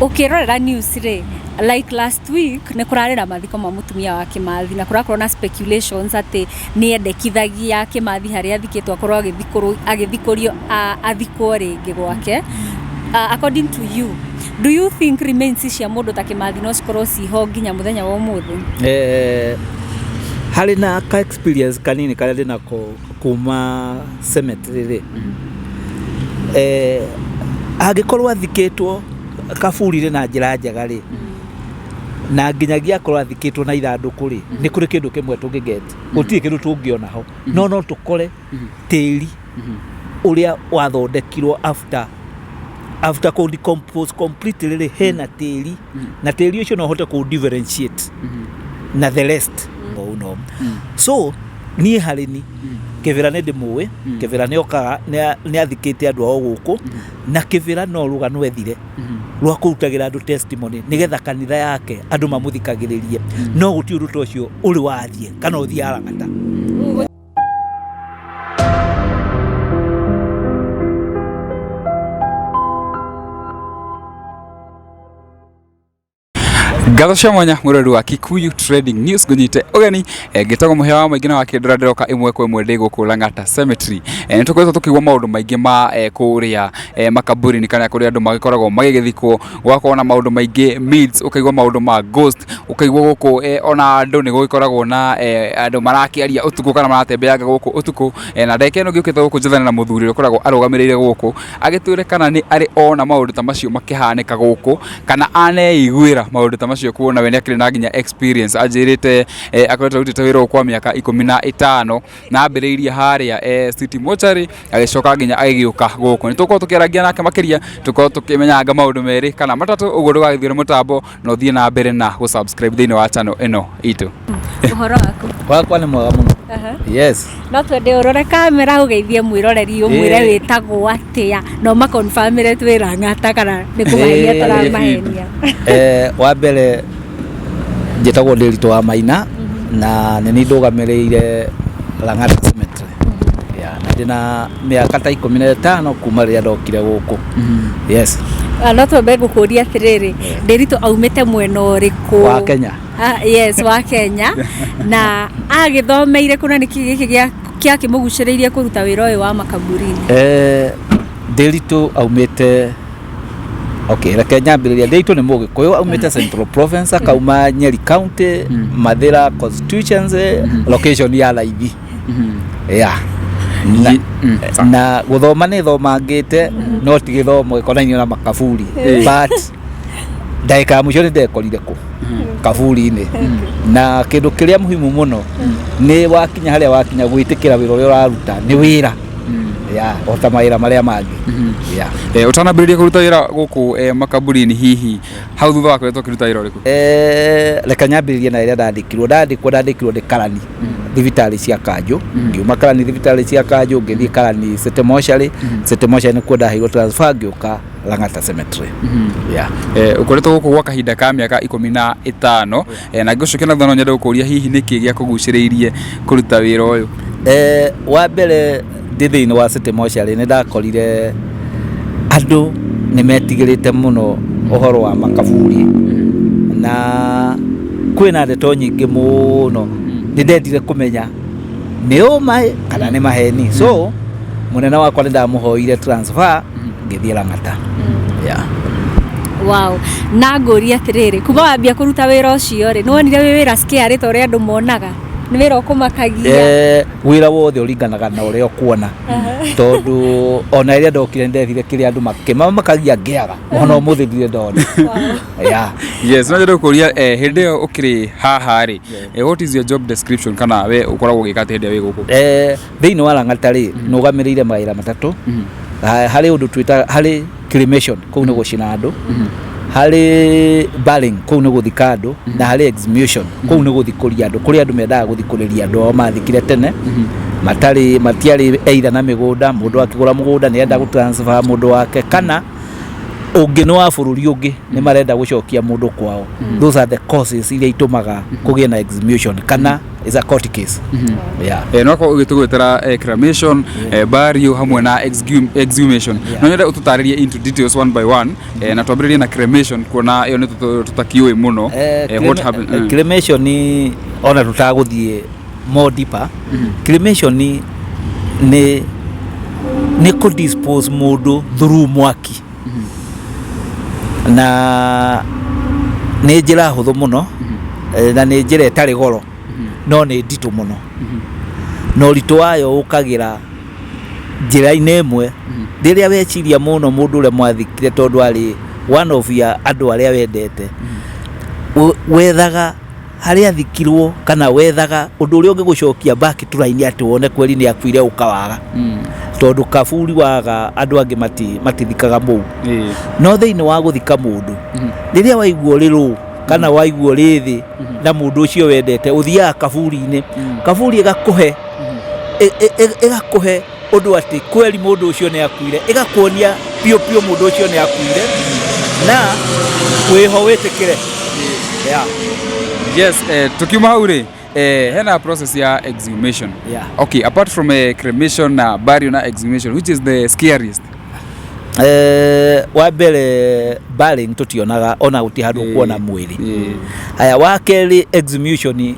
Ũkĩrorera news rĩ, like last week nĩ kũrarĩ na mathiko ma mũtumia wa Kĩmathi na kũrakorwo na speculations atĩ nĩ endekithagia Kĩmathi harĩa athikĩtwo akorwo agĩthikũrio athikwo rĩngĩ gwake. According to you, do you think remains cia mũndũ ta Kĩmathi no cikorwo ciho nginya mũthenya wa ũmũthĩ? Harĩ na ka experience kanini karĩa ndĩnako kuma cemetery rĩ, angĩkorwo athikĩtwo kaburi-inĩ na njĩra njega rĩ, na nginyagia akorwo athikĩtwo na ithandũkũ rĩ, nĩ kũrĩ kĩndũ kĩmwe tũngĩ get, gũtirĩ kĩndũ tũngĩona ho, no no tũkore tĩri ũrĩa wathondekirwo after kũ decompose completely rĩ, hena tĩri, na tĩri ũcio no ũhote kũ differentiate na the rest. No. So niĩ harĩ ni Kĩbĩra nĩ ndĩmũĩ, Kĩbĩra nĩ okaga, nĩ athikĩte andũ ao gũkũ, na Kĩbĩra no rũgano ethire rwa kũrutagĩra andũ testimony nĩgetha kanitha yake andũ mamũthikagĩrĩrie, no gũtirĩ ũndũ ta ũcio ũrĩ wathiĩ kana ũthiĩ Lang'ata. Ngatho cia mwanya mwĩroreri wa Kikuyu Trending News, ngũnyite ũgeni, ngĩtagwo mũhĩa wa maingĩ na wa kĩndũra, ndĩroka ĩmwe kwa ĩmwe ndĩ gũkũ Lang'ata Cemetery. Nĩ tũkoretwo tũkĩigua maũndũ maingĩ ma kũrĩa makaburi-inĩ kana kũrĩa andũ magĩkoragwo magĩgĩthikwo, gũgakorwo na maũndũ maingĩ myths, ũkaigua maũndũ ma ghost, ũkaigua gũkũ ona andũ nĩ gũgĩkoragwo na andũ marakĩaria ũtukũ kana maratembeanga gũkũ ũtukũ. Na ndagĩka ĩno ngĩũkĩte gũkũ njethane na mũthuri ũrĩa ũkoragwo arũgamĩrĩire gũkũ, agĩtwĩre kana nĩ arĩ ona maũndũ ta macio makĩhanĩka gũkũ, kana aneiguĩra maũndũ ta macio, kuona we nĩ akĩrĩ na nginya experience. Anjĩrĩte akoretwo arutĩte wĩra ũyũ kwa mĩaka 15, na ambĩrĩirie harĩa City Mortuary, agĩcoka nginya agĩgĩũka gũkũ. Nĩ tũgũkorwo tũkĩarangia nake makĩria, tũkorwo tũkĩmenyanga maũndũ merĩ kana matatũ. Ũguo ndũgagĩthire mũtambo na ũthiĩ na mbere na gũ-subscribe thĩinĩ wa channel ĩno itũ. Ũhoro waku? Wakwa nĩ mwega mũno. Yes. No twende ũrore kamera ũgeithie mwĩroreri, ũmwĩre wĩtagwo atĩa na ũmakonfamĩre twĩ Lang'ata kana nĩ kũmahenia tũramahenia. Wa mbere njĩtagwo Ndĩritũ wa Maina na nĩ niĩ ndũgamĩrĩire Lang'ata Cemetery. Yeah, na ndĩna mĩaka ta 15 kuma rĩrĩa ndokire gũkũ. Yes. No twambe ngũkũria atĩrĩrĩ, Ndĩritũ aumĩte mwena ũrĩkũ? Wa Kenya. Yes, wa Kenya, na agĩthomeire kũ na nĩkĩ gĩkĩ gĩakĩmũgucĩrĩirie kũruta wĩra ũyũ wa makaburi-inĩ? Ndĩritũ aumĩte, okay, reke nyambĩrĩria. Ndĩritũ nĩ Mũgĩkũyũ, aumĩte Central Province, akauma Nyeri County, Mathĩra constituency, location ya Raithi. Yeah. Na gũthoma nĩ thomangĩte, no ti gĩthomo gĩkonainie na makaburi, but ndagĩka ya mũico nĩ ndekorire kũ kaburi-inĩ. Na kĩndũ kĩrĩa muhimu mũno nĩ wakinya harĩa wakinya gwĩtĩkĩra wĩra ũrĩa ũraruta nĩ wĩra ya o ta mawĩra marĩa mangĩ ya. Ũtanambĩrĩria kũruta wĩra gũkũ makaburi-inĩ, hihi hau thutha wakoretwo ũkĩruta wĩra ũrĩkũ? Reke nyambĩrĩrie na ĩrĩa ndandĩkirwo. Ndandĩkirwo ndĩ karani thibitarĩ cia kanjũ. Ngiuma karani thibitarĩ cia kanjũ, ngĩthiĩ karani City Mortuary. City Mortuary nĩkuo ndaheirwo transfer ngĩũka Lang'ata Cemetery. Yeah. Ũkoretwo gũkũ gwa kahinda ka mĩaka 15, na ngĩgũcokia na thutha no nyende gũkũria, hihi nĩkĩ gĩakũgucĩrĩirie kũruta wĩra ũyũ? Wa mbere, ndĩ thĩinĩ wa City Mortuary nĩ ndakorire andũ nĩ metigĩrĩte mũno ũhoro wa makaburi na kwĩna ndeto nyingĩ mũno. Nĩ ndendire kũmenya nĩ ũma kana nĩ maheni, so mũnene wakwa nĩ ndamũhoire transfer ngĩthiĩ Lang'ata. Yeah. Wow. Na ngũria atĩrĩrĩ, kuma wambia kũruta wĩra ũcio rĩ, nĩ wonire wĩ wĩra scary ta ũrĩa andũ monaga? Nĩ wĩra ũkũmakagia? Wĩra wothe ũringanaga na ũrĩa ũkuona, tondũ ona rĩrĩa ndokire ndethire kĩrĩa andũ makĩmamakagia ngĩaga, ona ũmũthĩ ndirĩ ndona. Yeah. Yes, no nyende gũkũria, hĩndĩ ĩyo ũkĩrĩ haha rĩ, what is your job description, kana we ũkoragwo ũgĩka atĩa hĩndĩ ĩrĩa wĩ gũkũ? Thĩinĩ wa Lang'ata rĩ, nũgamĩrĩire mawĩra matatũ. Harĩ ũndũ twĩtaga harĩ cremation, kũu nĩ gũcina andũ, harĩ burying, kũu nĩ gũthika andũ, na harĩ exhumation, kũu nĩ gũthikũria andũ. Kũrĩ andũ mendaga gũthikũrĩria andũ ao mathikire tene, matarĩ matiarĩ either na mĩgũnda, mũndũ akĩgũra mũgũnda nĩ enda gũ transfer mũndũ wake, kana Ũngĩ nĩ wa bũrũri ũngĩ, nĩ marenda gũcokia mũndũ kwao. Those are the causes iria itũmaga kũgĩe na exhumation kana is a court case, yeah. No korwo ũgĩtũgwetera cremation, burial hamwe na exhumation. No nyende ũtũtarĩrie into details one by one, na twambĩrĩrie na cremation, kuona ĩyo nĩ tũtakiũĩ mũno. What happen- Cremation nĩ, ona tũtagũthiĩ more deeper, cremation nĩ kũ dispose mũndũ through mwaki, na nĩ njĩra hũthũ mũno, na nĩ njĩra ĩtarĩ goro, no nĩ nditũ mũno, na ũritũ wayo ũkagĩra njĩra-inĩ ĩmwe rĩrĩa weciria mũno mũndũ ũrĩa mwathikire, tondũ arĩ one of ya andũ arĩa wendete. Wethaga harĩa athikirwo kana wethaga ũndũ ũrĩa ũngĩgũcokia back to line atĩ wone kweri nĩ akuire, ũkawaga, tondũ kaburi waga andũ angĩ matithikaga mũu. No thĩinĩ wa gũthika mũndũ, rĩrĩa waigua ũrĩ rũ kana waigua ũrĩ thĩ na mũndũ ũcio wendete, ũthiaga kaburi-inĩ. Kaburi ĩgakũhe ũndũ atĩ kweri mũndũ ũcio nĩ akuire, ĩgakuonia biũ biũ mũndũ ũcio nĩ akuire, na wĩho wĩtĩkĩre, yeah. Yes, tukiuma hau rĩ, hena process ya exhumation. Okay, apart from cremation na burial na exhumation, which is the scariest? Wa mbere, burying tũtionaga ona gũtirĩ handũ kuona mwĩrĩ. Haya, wa kerĩ, exhumation,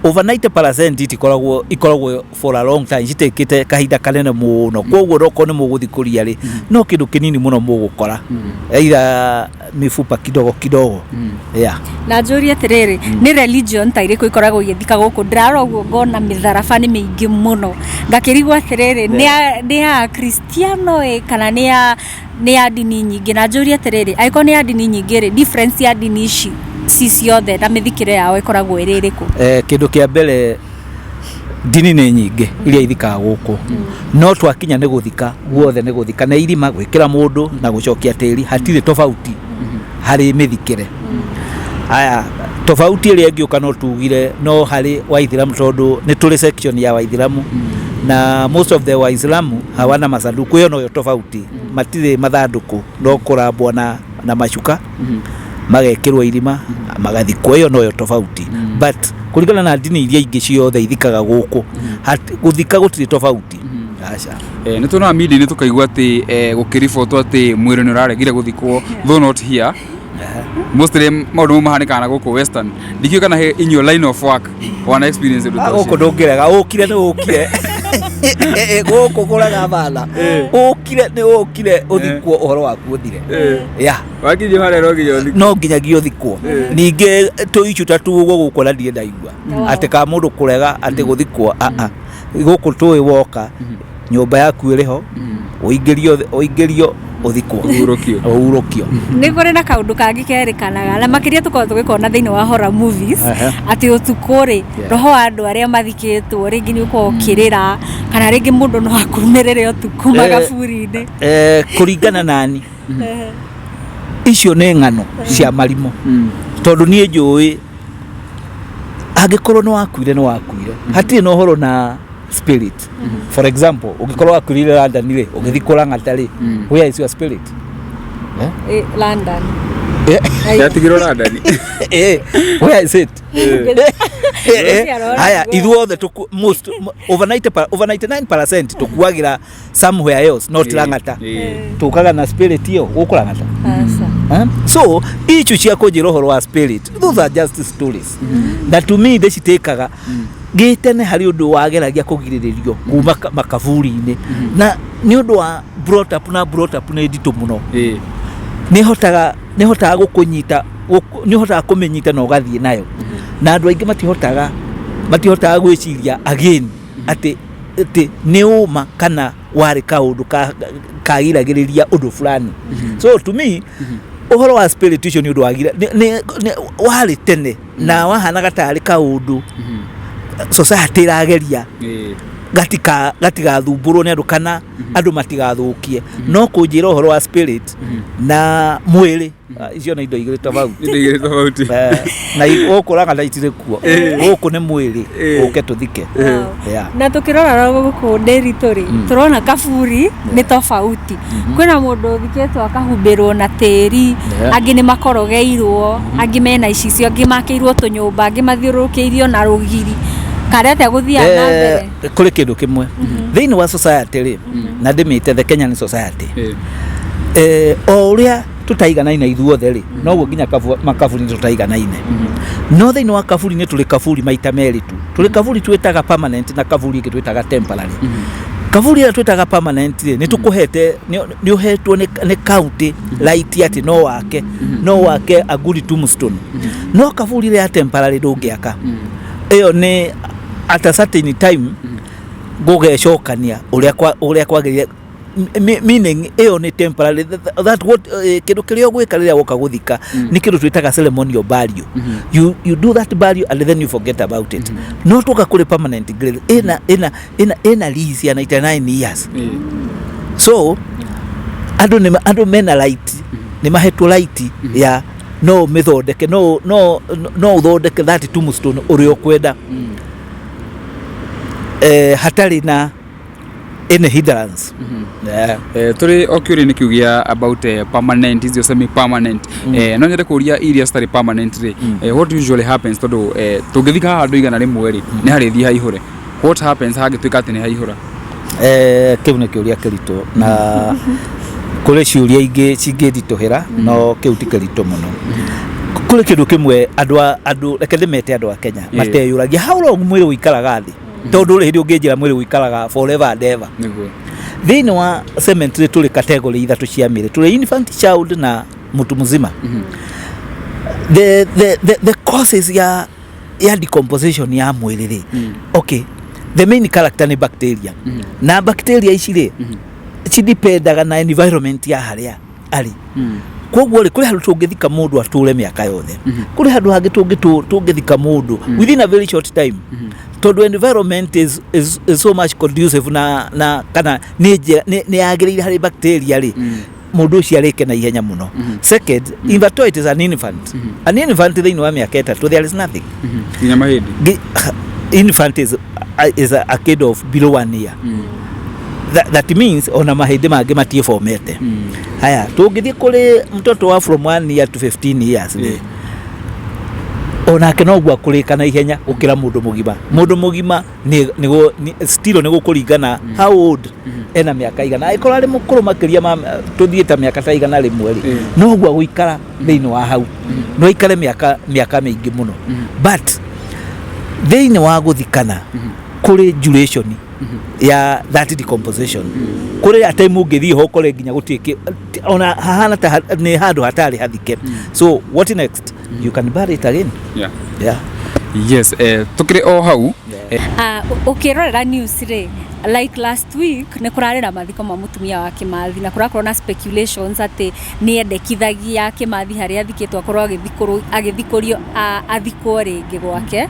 over 90% itikoragwo, ikoragwo for a long time, citekĩte kahinda kanene mũno. Koguo okorwo nĩ mũgũthikũria rĩ, no kĩndũ kĩnini mũno mũgũkora, either mifupa kidogo kidogo, yeah. Na njũrie atĩrĩrĩ, nĩ religion ta irĩkũ ikoragwo igĩthika gũkũ? Ndĩrarora ũguo ngona mĩtharaba nĩ mĩingĩ mũno, ngakĩrigwo atĩrĩrĩ, nĩ ya Kristiano ĩ kana nĩ ya ndini nyingĩ? Na njũrie atĩrĩrĩ, angĩkorwo nĩ ya ndini nyingĩ rĩ, difference ya ndini ici ci ciothe na mĩthikĩre yao ĩkoragwo ĩrĩ ĩrĩkũ? Kĩndũ kĩa mbere, ndini nĩ nyingĩ iria ithikaga gũkũ, no twakinya nĩ gũthika, guothe nĩ gũthika na irima, gwĩkĩra mũndũ na gũcokia tĩri. Hatirĩ tofauti harĩ mĩthikĩre. Aya, tofauti ĩrĩa ĩngĩũka, no tugire no harĩ Waithiramu, tondũ nĩ tũrĩ section ya Waithiramu, na most of the Waislamu hawana masanduku. Ĩyo noyo tofauti, matirĩ mathandũkũ, no kũrambwo na macuka, magekĩrwo irima, magathikwo. Ĩyo noyo tofauti, but kũringana na ndini iria ingĩ ciothe ithikaga gũkũ, gũthika gũtirĩ tofauti, aca. Nĩ tuonaga media-inĩ tũkaigua atĩ gũkĩribotwo atĩ mwĩrĩ nĩ ũraregire gũthikwo, though not here. Mostly maũndũ mau mahanĩkaga na gũkũ western. Ndikĩũĩ kana in your line of work wana experience ũndũ ta gũkũ ũcio. Ndũngĩrega, ũkire nĩ ũkire. Gũkũ kũraga bana, ũkire nĩ ũkire, ũthikwo, ũhoro waku ũthire, yeah. Wakinyio harĩa no nginya ũthikwo. No nginyagia ũthikwo. Ningĩ tũicu ta tu ũguo gũkũ na ndirĩ ndaigua atĩ ka mũndũ kũrega atĩ gũthikwo. Aa, gũkũ tũĩ woka, nyũmba yaku ĩrĩ ho, ũingĩrio, ũingĩrio, ũthikwo. Ũhurũkio. Ũhurũkio. Nĩ kũrĩ na kaũndũ kangĩ kerĩkanaga na makĩria tũkoragwo tũgĩkona thĩinĩ wa horror movies, atĩ ũtukũ rĩ, roho wa andũ arĩa mathikĩtwo rĩngĩ nĩ ũkoragwo ũkĩrĩra, kana rĩngĩ mũndũ no akumĩrĩre ũtukũ makaburi-inĩ. Kũringana nani, icio nĩ ng'ano cia marimũ, tondũ niĩ njũĩ angĩkorwo nĩ wakuire, nĩ wakuire, hatirĩ na ũhoro na spirit. For example, ũngĩkorwo wakuire London rĩ, ũgĩthiĩ kũrang'ata rĩ, where is your spirit, eh? London. Yatigirwo London. Where is it? Haya, ithuothe most over 90 over 99% tukuagira somewhere else, not Lang'ata. Tukaga na spirit iyo gũkũ Lang'ata? Aca. Eh? So ichu cia kũnjĩra ũhoro wa spirit, those are just stories, na to me ndĩcitĩkaga gĩtene harĩ ũndũ wageragia kũgirĩrĩrio kuma makaburi-inĩ, na nĩ ũndũ wa brought up, na brought up nĩ nditũ mũno. Nĩ hotaga gũkũnyita, nĩ hotaga kũmĩnyita na ũgathiĩ nayo, na andũ aingĩ matihotaga gwĩciria again atĩ nĩ ũma kana warĩ kaũndũ kagiragĩrĩria ũndũ fulani. So to me, ũhoro wa spirit ũcio nĩ ũndũ wagira warĩ tene na wahanaga tarĩ kaũndũ society ĩrageria. Gatigathumbũrwo nĩ andũ kana andũ matigathũkie, no kũnjĩra ũhoro wa spirit na mwĩrĩ, icio nĩ indo igĩrĩ tofauti. Indo igĩrĩ tofauti. Na gũkũ Lang'ata itirĩ kuo, gũkũ nĩ mwĩrĩ ũke tũthike. Yeah. Na tukirora gũkũ Ndĩritũ rĩ, tũrona kaburi nĩ tofauti. Kwĩna mũndũ ũthikĩtwo akahumbĩrwo na tĩri, angĩ nĩ makorogeirwo, angĩ mena icicio, angĩ makĩirwo tũnyũmba, angĩ mathiũrũrũkĩirio na rũgiri. Karĩ atĩa gũthiaga na mbere? Kũrĩ kĩndũ kĩmwe thĩinĩ wa society rĩ, na ndĩmĩte the Kenyan society. O ũrĩa tũtaiganaine ithuothe rĩ, noguo nginya makaburi nĩ tũtaiganaine. No thĩinĩ wa kaburi nĩ tũrĩ kaburi maita merĩ tu. Tũrĩ kaburi twĩtaga permanent na kaburi ĩngĩ twĩtaga temporary. Kaburi ĩrĩa twĩtaga permanent rĩ, nĩ tũkũhete, nĩ ũhetwo nĩ county right atĩ no wake a good tombstone. No kaburi ĩrĩa ya temporary ndũngĩaka. Ĩyo nĩ at a certain time gũgecokania ũrĩa kwagĩrĩire, meaning ĩyo nĩ temporary. That what, kĩndũ kĩrĩa ũgwĩka rĩrĩa woka gũthika nĩ kĩndũ twĩtaga ceremonial burial. You do that burial and then you forget about it. No twoka kũrĩ permanent grave, ĩna lease ya 99 years. So andũ mena right, nĩ mahetwo right ya no ũmĩthondeke, no ũthondeke that tombstone ũrĩa ũkwenda, hatarĩ na any hindrance. Yeah. Tũrĩ o kĩũria-inĩ kĩu gĩa about permanent, icio semi permanent, no nyende kũria iria citarĩ permanent rĩ, what usually happens? Tondũ tũngĩthika haha andũ 100 rĩ, nĩ harĩthiĩ haihũre. What happens hangĩtuĩka atĩ nĩ haihũra? Kĩu nĩ kĩũria kĩritũ, na kũrĩ ciũria ingĩ cingĩnditũhĩra, no kĩu ti kĩritũ mũno. Kũrĩ kĩndũ kĩmwe andũ, reke ndĩmete andũ a Kenya, mateyũragia how long mwĩrĩ ũikaraga thĩ, tondũ rĩ hĩndĩ ũngĩnjĩra mwĩrĩ ũikaraga forever and ever. Thĩinĩ wa cemetery tũrĩ category ithatũ cia mĩrĩ: tũrĩ infant, child na mtu mzima. The causes ya decomposition ya mwĩrĩ rĩ, okay, the main character nĩ bacteria, na bacteria ici rĩ, cidipendaga na environment ya harĩa arĩ. Koguo rĩ, kũrĩ handũ tũngĩthika mũndũ atũre mĩaka yothe, kũrĩ handũ hangĩ tũngĩthika mũndũ within a very short time, tondũ environment is so much conducive na kana nĩ njega, nĩ yagĩrĩire harĩ bacteria rĩ, mũndũ ũcio arĩke na ihenya mũno. Second, if it is an infant, an infant thĩinĩ wa mĩaka 3 there is nothing. Nginya mahĩndĩ? Infant is a kid of below 1 year. That means ona mahĩndĩ mangĩ matiĩbomete. Haya, tũngĩthiĩ kũrĩ mtoto wa from 1 year to 15 years rĩ, onake noguo akũrĩka na ihenya gũkĩra mũndũ mũgima. Mũndũ mũgima still nĩ gũkũringana how old, ena mĩaka igana. Angĩkorwo arĩ mũkũrũ makĩria ma tũthiĩ ta mĩaka ta 100 rĩ, noguo agũikara thĩinĩ wa hau, no aikare mĩaka mĩingĩ mũno. But thĩinĩ wa gũthikana kũrĩ duration ya that decomposition. Kũrĩ a time ũngĩthiĩ ho ũkore nginya gũtirĩ ona hahana ta nĩ handũ hatarĩ hathike. So what next? You can bury it again. Yeah. Yes, tukĩrĩ o hau. Ũkĩrorera news rĩ, like last week nĩ kũrarĩ na mathiko ma mũtumia wa Kĩmathi, na kũrakorwo na speculations atĩ nĩ endekithagia Kĩmathi harĩa athikĩtwo akorwo agĩthikũrio, athikwo rĩngĩ gwake.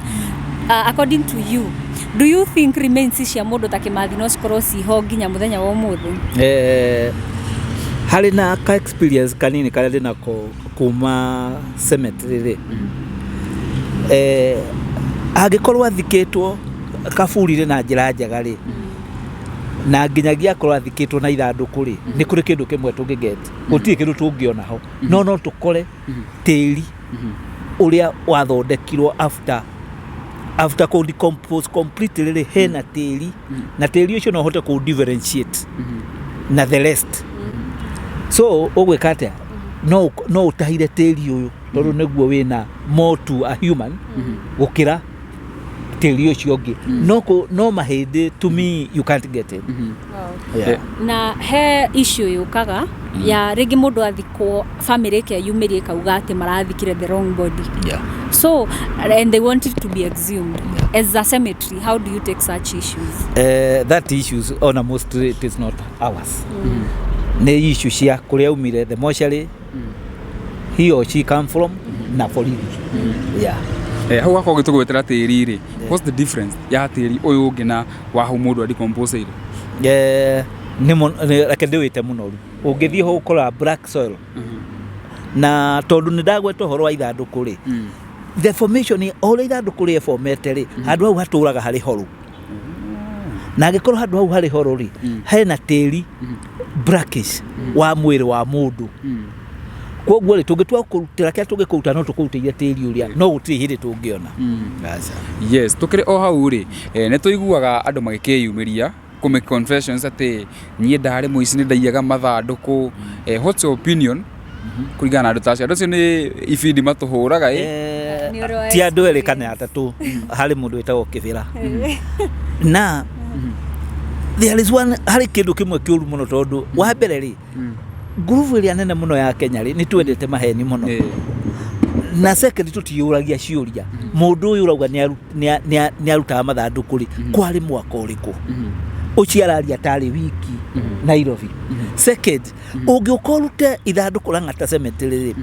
According to you, do you think remains cia mũndũ ta Kĩmathi no cikorwo ciho nginya mũthenya wa ũmũthĩ? Harĩ na ka experience kanini karĩa ndĩ nako kuma cemetery rĩ, angĩkorwo athikĩtwo kaburi-rĩ na njĩra njega rĩ, na nginyagia akorwo athikĩtwo na ithandũkũ rĩ, nĩ kũrĩ kĩndũ kĩmwe tũngĩget. Gũtirĩ kĩndũ tũngĩona ho, no tũkore tĩri ũrĩa wathondekirwo after kũ decompose completely rĩ, hena tĩri, na tĩri ũcio no ũhote kũ differentiate na the rest. So ũgwĩka atĩa? No ũtahire tĩri ũyũ, tondũ nĩguo wĩna more to a human gũkĩra tĩri ũcio ũngĩ. No mahĩndĩ, to me, you can't get it. Yeah. Na he issue yũkaga ya rĩngĩ mũndũ athikwo, family ĩkeyumĩria ĩkauga atĩ marathikire the wrong body. So and they want it to be exhumed. As a cemetery, how do you take such issues? That issues ona mostly it is not ours. Nĩ issue cia kũrĩa umire, the mortuary he or she come from, na borithi. Yeah. Hau gakorwo ũgĩtũgwetera tĩri rĩ, what's the difference ya tĩri ũyũ ũngĩ na wa hau mũndũ adecompose? Nĩ reke ndĩwĩte mũnoru. Ũngĩthiĩ ho ũkora black soil, na tondũ nĩ ndagweta ũhoro wa ithandũkũ rĩ, the formation, o ũrĩa ithandũkũ rĩefomete rĩ, handũ hau hatũraga harĩ horu, na angĩkorwo handũ hau harĩ horo rĩ, hena tĩri blackish wa mwĩrĩ wa mũndũ. Koguo rĩ, tũngĩtua kũrutĩra kĩrĩa tũngĩkũruta, no tũkũrutĩire tĩri ũrĩa, no gũtirĩ hĩndĩ tũngĩona. Aca. Yes, tukĩrĩ o hau rĩ, nĩ tũiguaga andũ magĩkĩyumĩria kũ make confessions atĩ niĩ ndarĩ mũici, nĩ ndaiyaga mathandũkũ. What's your opinion kũringana na andũ ta acio? Andũ acio nĩ ibindi matũhũraga ĩ? Nĩ ũrĩ wa Ti andũ erĩ experience. Kana atatũ. Harĩ mũndũ wĩtagwo Kĩbĩra na there is one, harĩ kĩndũ kĩmwe kĩũru mũno, tondũ wa mbere rĩ, ngurubu ĩrĩa nene mũno ya Kenya rĩ, nĩ twendete maheni mũno. Na second, tũtiyũragia ciũria. Mũndũ ũyũ ũrauga nĩ arutaga mathandũkũ rĩ, kwarĩ mwaka ũrĩkũ ũcio araria tarĩ wiki Nairobi? Second, ũngĩũka ũrute ithandũkũ Lang'ata Cemetery rĩ,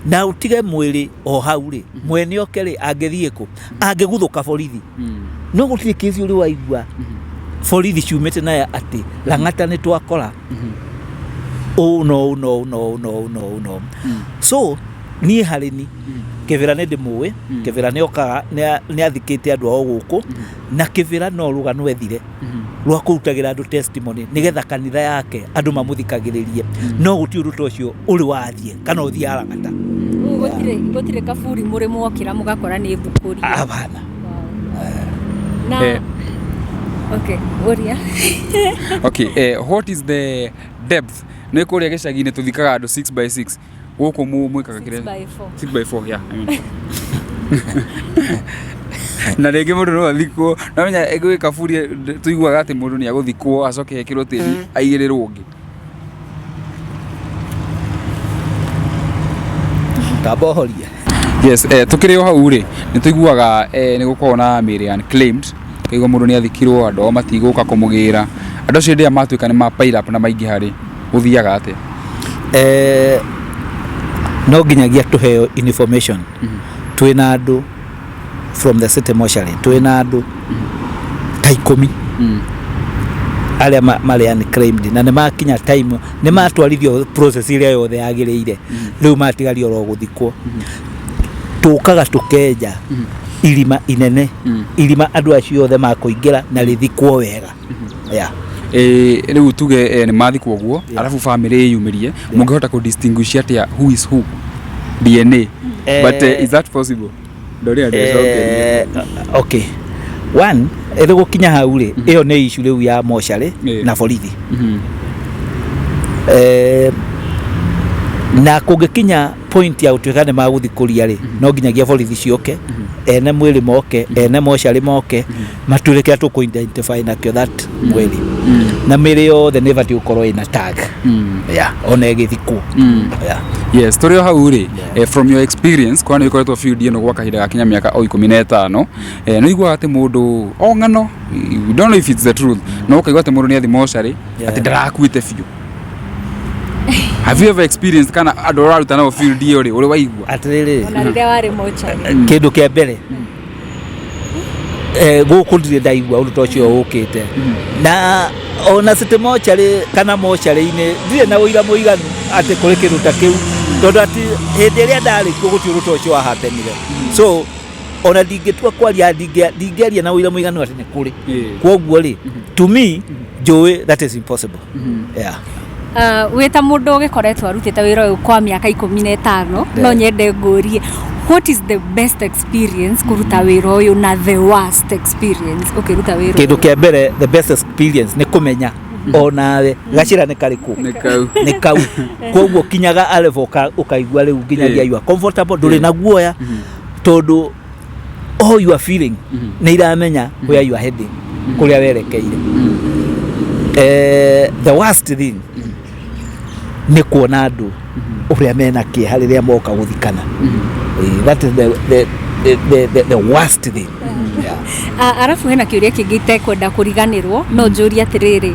na ũtige mwĩrĩ o hau rĩ, mwene oke rĩ, angĩthiĩ kũ angĩguthũka borithi? No gũtirĩ kĩsi ũrĩ waigua borithi ciumĩte nayo atĩ Lang'ata nĩ twakora ũũ no ũũ no ũũ no ũũ no ũũ no ũũ no ũũ. So niĩ harĩ ni, Kĩbĩra nĩ ndĩmũĩ. Kĩbĩra nĩ okaga, nĩ athikĩte andũ ao gũkũ, na Kĩbĩra no rũgano ethire rwa kũrutagĩra andũ testimony nĩgetha kanitha yake andũ mamũthikagĩrĩrie, no gũtirĩ ũndũ ta ũcio ũrĩ wathiĩ kana ũthiĩ Lang'ata. Rĩu gũtirĩ kaburi mũrĩ mwokĩra mũgakora nĩ thukũria? Abana. Na okay, ũria. Okay, what is the depth? Nĩ kũrĩa gĩcagi-inĩ tũthikaga andũ 6 by 6, gũkũ mwĩkaga 6 kĩrĩa? by 4. 6 by 4, yeah, I mean. Na rĩngĩ mũndũ no athikwo, namenya gwĩ kaburi tũiguaga atĩ mũndũ nĩ agũthikwo acoke ekĩrwo tĩri aigĩrĩrwo ũngĩ. Tamba ũhorie. Yes, tukĩrĩ o hau rĩ, nĩ tũiguaga nĩ gũkoragwo na mĩĩrĩ unclaimed, kaigua mũndũ nĩ athikirwo, andũ ao matigũka kũmũgĩra. Andũ acio hĩndĩ ĩrĩa matuĩka nĩ ma pile up na maingĩha rĩ, gũthiaga atĩa? No nginyagia tũheo information. Twĩna andũ from the city mortuary, twĩna andũ ta 10 arĩa marĩ unclaimed, na nĩ makinya time, nĩ matwarithio process ĩrĩa yothe yagĩrĩire, rĩu matigario oro gũthikwo. Tũkaga tũkenja irima inene, irima andũ acio othe makũingĩra na rĩthikwo wega, yeah. Rĩu tuge nĩ mathikwo ũguo, arabu family ĩyumĩrie, mũngĩhota kũ distinguish atĩa who is who? DNA? But is that possible? Ndoria ndĩcokerie. Okay, one, ĩrĩ gũkinya hau rĩ, ĩyo nĩ issue rĩu ya mocarĩ na borithi. Na kũngĩkinya point ya gũtuĩka nĩ magũthikũria rĩ, no nginyagia borithi ciũke, ene mwĩrĩ moke, ene mocarĩ moke, matwĩre kĩrĩa tũkũ identify nakĩo that mwĩrĩ. Na mĩrĩ yothe nĩ ĩbatiĩ gũkorwo ĩna tag, yeah, ona ĩgĩthikwo, yeah. Yes, tũrĩ o hau rĩ, from your experience, kwa nĩ ũkoretwo field ĩno gwa kahinda gakinya mĩaka o 15, nĩ ũiguaga atĩ mũndũ o ng'ano, we don't know if it's the truth, no ũkaigua atĩ mũndũ nĩ athi mocarĩ, atĩ ndarakuĩte biũ. Have you ever experienced, kana andũ ũraruta nao field ĩyo rĩ, ũrĩ waigua? Atĩrĩrĩ, Ona rĩrĩa warĩ mocarĩ. Kĩndũ kĩa mbere, gũkũ ndirĩ ndaigua ũndũ ta ũcio ũkĩte, na ona city mocarĩ kana mocarĩ-inĩ ndirĩ na ũira mũiganu atĩ kũrĩ kĩndũ ta kĩu, tondũ atĩ hĩndĩ ĩrĩa ndarĩ kuo gũtirĩ ũndũ ta ũcio wahapenire. So ona ndingĩtua kwaria, ndingĩaria na ũira mũiganu atĩ nĩ kũrĩ. Kwoguo rĩ, to me njũĩ that is impossible, yeah. Wĩ ta mũndũ ũgĩkoretwo arutĩte wĩra ũyũ kwa mĩaka 15, no nyende ngũrie, what is the best experience kũruta wĩra ũyũ na the worst experience ũkĩruta wĩra Kĩndũ ũyũ? Kĩa mbere, the best experience nĩ kũmenya onawe gacĩra nĩ karĩkũ. Nĩ kau. Nĩ kau. Koguo kinyaga a level ũkaigua rĩu nginyagia you are comfortable, ndũrĩ na guoya, tondũ all you are feeling nĩ iramenya where you are heading, kũrĩa werekeire. The worst thing nĩ kuona andũ ũrĩa mena kĩeha rĩrĩa moka gũthikana. That is the worst thing, yeah. Arabu hena kĩũria kĩngĩ itekwenda kũriganĩrwo, no njũrie atĩrĩrĩ,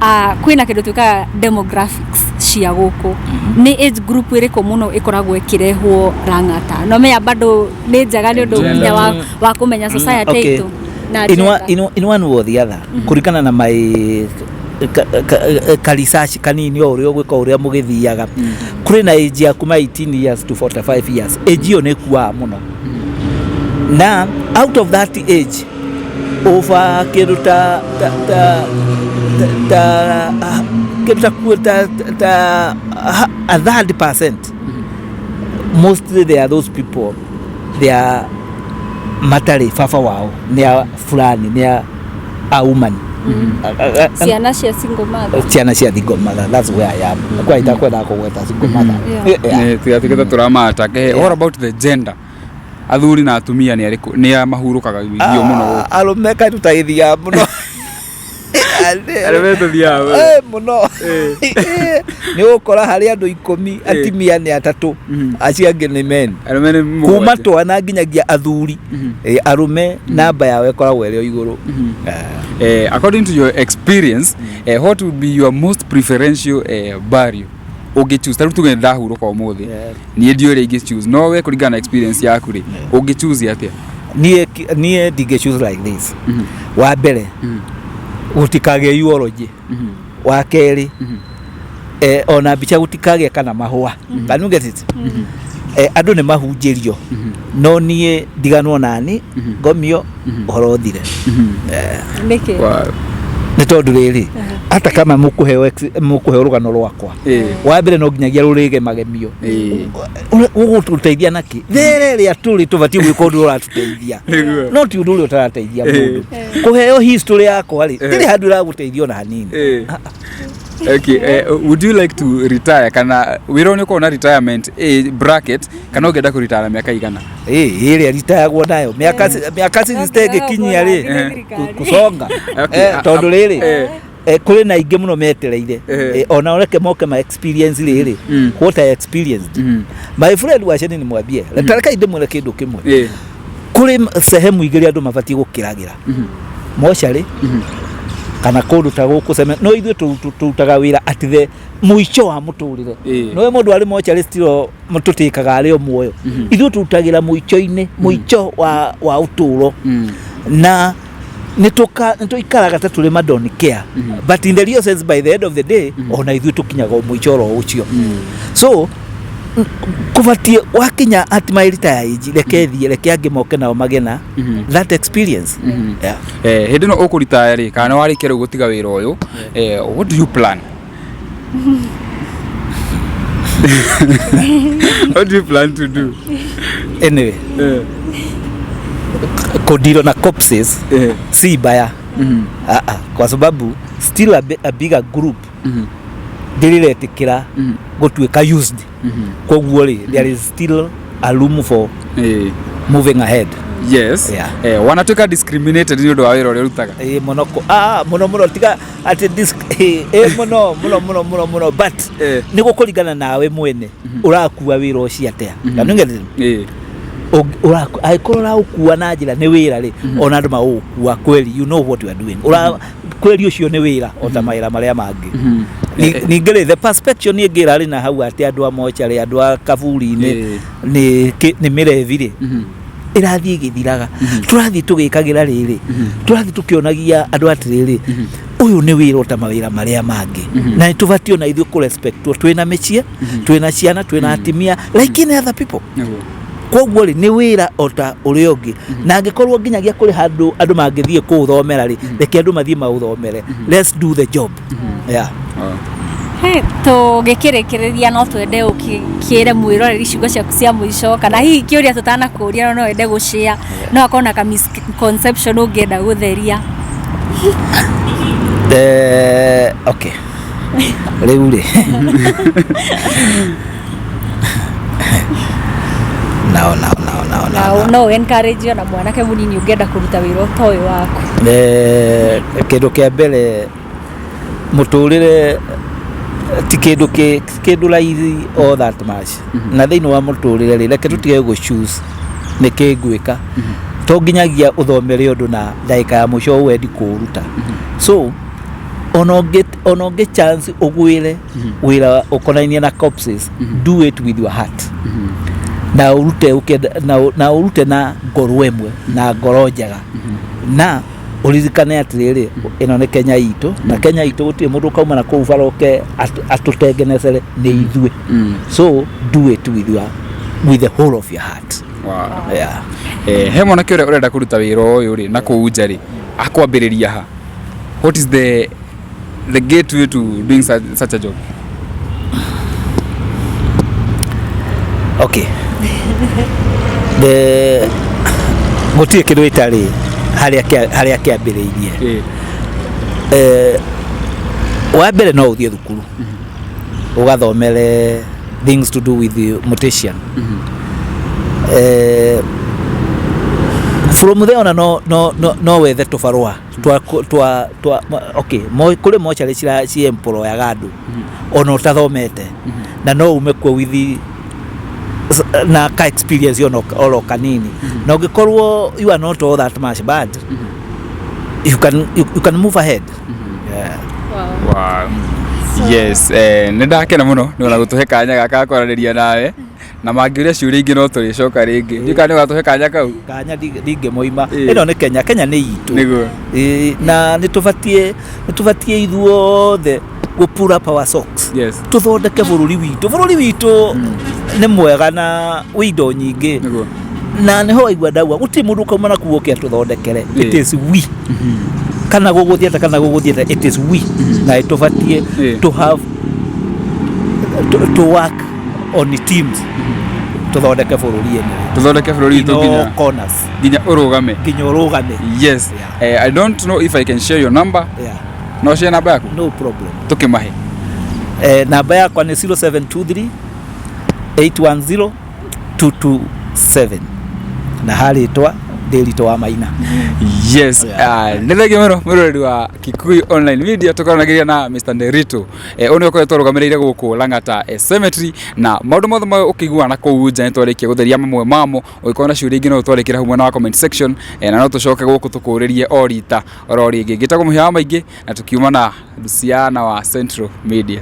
Kwĩna kĩndũ twĩkaga demographics cia gũkũ, nĩ age group ĩrĩkũ mũno ĩkoragwo ĩkĩrehwo Lang'ata? No menya bado nĩ njega nĩ ũndũ Gender. nginya wa kũmenya society Okay. itũ na In one, gender. in one way or the other, kũringana na my ka research kanini o ũrĩa ũgwĩka, ũrĩa mũgĩthiaga, kũrĩ na age ya kuma 18 years to 45 years. Age ĩyo nĩ ĩkuaga mũno, na out of that age over kĩndũ ta kĩndũ ta a third percent, mostly they are those people, they are matarĩ baba wao, nĩ a fulani, nĩ a woman. Ciana cia single mother. Ciana cia single mother, that's where I am kwa itakwendaga kũgweta single mother. Yeah. Tigatigä tũramata. What about the gender, athuri na atumia, nĩ arĩkũ nĩ a mahurũkaga irio mũno gũkũ? Ah, arũme kaĩ tũtagĩthiaga mũno. Arũme tũthiaga. Mũno nĩ ũgũkora harĩ andũ 10, atimia nĩ atatũ, acio angĩ nĩ men. Arũme nĩ Kuma mũgwanja. twana nginyagia athuri. Arũme namba yao ĩkoragwo ĩrĩ o igũrũ. According to your experience, what would be your most preferential burial ũngĩ choose? Ta rĩu tuge ndahurũka ũmũthĩ, niĩ ndiũĩ ũrĩa ingĩ choose, no we kũringana na experience yaku rĩ, ũngĩ choose atĩa? Niĩ ndingĩ choose like this. Wa mbere, gũtikagĩe eulogy. Wa kerĩ, ona mbica gũtikagĩe kana mahũa. Can you get it? Andũ nĩ mahunjĩrio, no niĩ ndiganwo nani ngomio ũhoro ũthire. Nĩkĩ? Nĩ tondũ rĩrĩ, hata kama mũkũheo rũgano rwakwa, wa mbere no nginyagia rũrĩge magemio. Ũgũtũteithia nakĩ? There ĩrĩa tũrĩ tũbatiĩ gwĩka ũndũ ũratũteithia, no ti ũndũ ũrĩa ũtarateithia mũndũ. Kũheo history yakwa rĩ, ndĩrĩ handũ ĩragũteithia ona hanini. Okay, would you like to retire, kana wĩra ũyũ nĩ ũkoragwo na retirement bracket, kana ũngĩenda kũretire na mĩaka igana? Ĩrĩa ritayagwo nayo mĩaka 60 ĩngĩkinyia rĩ, kũconga. Tondũ rĩrĩ, kũrĩ na aingĩ mũno metereire. Ona reke moke ma experience rĩrĩ, what I experienced. My friend, wacheni nimwambie, reke ndĩmwĩre kĩndũ kĩmwe. Kũrĩ sehemu igĩrĩ andũ mabatiĩ gũkĩragĩra, mocarĩ kana kũndũ ta gũkũ ceme. No ithuĩ tũrutaga wĩra at the mũico wa mũtũrĩre. No mũndũ arĩ mocarĩ still tũtĩkaga arĩ o muoyo. Ithuĩ tũrutagĩra mũico-inĩ, mũico wa ũtũro, na nĩ tũikaraga ta tũrĩ ma don't care, but in the real sense, by the end of the day, ona ithuĩ tũkinyaga o mũico oro ũcio. So kũbatiĩ wakinya at my retire age, reke thiĩ, reke angĩ moke nao magĩe na that experience, yeah. Hĩndĩ ĩno ũkũritaya rĩ, kana nĩ warĩkia rĩu gũtiga wĩra ũyũ, what do you plan? What do you plan to do? Anyway, kũdeal na corpses si mbaya. Ah, ah, kwa sababu still a bigger group ndĩrĩretĩkĩra gũtuĩka used. Koguo rĩ, there is still a room for moving ahead. Yeah. Wanatuĩka discriminated nĩ ũndũ wa wĩra ũrĩa ũrutaga? Ĩ mũno mũno mũno, tiga atĩ ĩ mũno mũno mũno mũno mũno, but nĩ gũkũringana nawe mwene ũrakua wĩra ũcio atĩa. Can you get it? Angĩkorwo ũraũkua na njĩra nĩ wĩra rĩ, ona andũ magũgũkua kweli you know what you are doing. Kweli ũcio nĩ wĩra o ta mawĩra marĩa mangĩ. Ningĩ rĩ, the perspective ĩngĩ ĩrarĩ na hau atĩ andũ a mocarĩ, andũ a kaburi-inĩ nĩ mĩrebi rĩ, ĩrathiĩ ĩgĩthiraga. Tũrathiĩ tũgĩkagĩra rĩrĩ, tũrathiĩ tũkĩonagia andũ atĩrĩrĩ, ũyũ nĩ wĩra o ta mawĩra marĩa mangĩ, na nĩ tũbatiĩ ona ithuĩ kũrespectwo. Twĩna mĩciĩ, twĩna ciana, twĩna atimia like any other people. Koguo rĩ, nĩ wĩra o ta ũrĩa ũngĩ, na angĩkorwo nginyagia kũrĩ handũ andũ mangĩthiĩ kũũthomera rĩ, reke andũ mathiĩ maũthomere. Let's do the job, yeah. Hey, tũgĩkĩrĩkĩrĩria, no twende ũkĩre mwĩroreri ciugo ciaku cia mũico, kana hihi kĩũria tũtanakũria no wende gũshare, no akorwo na ka misconception ũngĩenda gũtheria. Okay, rĩu rĩ, nao nao nao nao na nao no encourage ona mwanake mũnini ũngĩenda kũruta wĩra ta ũyũ waku. Kĩndũ kĩa mbere, mũtũrĩre ti kĩndũ kĩndũ raithi all that much, na thĩinĩ wa mũtũrĩre rĩ, reke tũtige gũ choose nĩ kĩ ngwĩka. To nginyagia ũthomere ũndũ na ndagĩka ya mũico wendi kũũruta. So Ona ũngĩ, ona ũngĩ chance ũgwĩre wĩra ũkonainie na corpses, do it with your heart na ũrute ũkĩenda na ũrute na ngoro ĩmwe na ngoro njega, na ũririkane atĩrĩrĩ, ĩno nĩ Kenya itũ, na Kenya itũ gũtirĩ mũndũ ũkauma na kũu bara oke atũtengenecere, nĩ ithuĩ. So do it with the whole of your heart. Yeah. He mwanake ũrĩa ũrenda kũruta wĩra ũyũ rĩ na kũu nja rĩ, akwambĩrĩria ha? What is the gateway to doing such a job? Okay, the gũtirĩ kĩndũ gĩtarĩ harĩa kĩambĩrĩirie. Wa mbere, no ũthiĩ thukuru ũgathomere things to do with the mortician. From there ona no wethe tũbarũa twa okay, kũrĩ mocarĩ ciemployaga andũ ona ũtathomete, na no ume kuo with na ka experience ona oro kanini, na ũngĩkorwo you are not all that much bad, you can move ahead, yeah. Wow. Wow. Yes, nĩ ndakena mũno nĩ ona gũtũhe kanya gaka ga kwaranĩria nawe, na mangĩũria ciũria ingĩ no tũrĩcoka rĩngĩ. Ndiũĩ kana nĩ ũgatũhe kanya kau. Kanya ndingĩmoima. Ĩno nĩ Kenya, Kenya nĩ itũ. Ĩĩ, na nĩ tũbatiĩ ithuothe gũ pull up our socks, tũthondeke bũrũri witũ. Bũrũri witũ nĩ mwega na wĩ indo nyingĩ. Na nĩho waigua ndauga gũtirĩ mũndũ ũkauma na kuo oke atũthondekere. It is we, kana gũgũthiĩ atĩa, kana gũgũthiĩ atĩa, it is we, na nĩtũbatiĩ to have to work on teams tũthondeke bũrũri ĩno. Tũthondeke bũrũri witũ in all nginya corners. Nginya ũrũgame. Nginya ũrũgame. Yes. I don't know if I can share your number. No share namba yaku? No problem. Tũkĩmahe. Namba yakwa nĩ 0723 810 227, na harĩtwa Ndĩritũ wa Maina. Yes. Nĩ thengiũ mũno, mwĩroreri wa Kikuyu Online Media. Tũkoranagĩria na Mr. Nderitu, ũyũ nĩwe ũkoretwo arũgamĩrĩire gũkũ Lang'ata Cemetery, na maũndũ mothe marĩa ũkĩiguaga na kũu nja nĩ twarĩkia gũtheria mamwe mamo. Ũngĩkorwo na ciũria ingĩ, no ũtwarĩkĩre hau mwena wa comment section, na no tũcoke gũkũ tũkũrĩrie o rita oro rĩngĩ. Ngĩtagwo Mũhĩa wa Maingĩ, na tũkiuma na Luciana wa Central Media.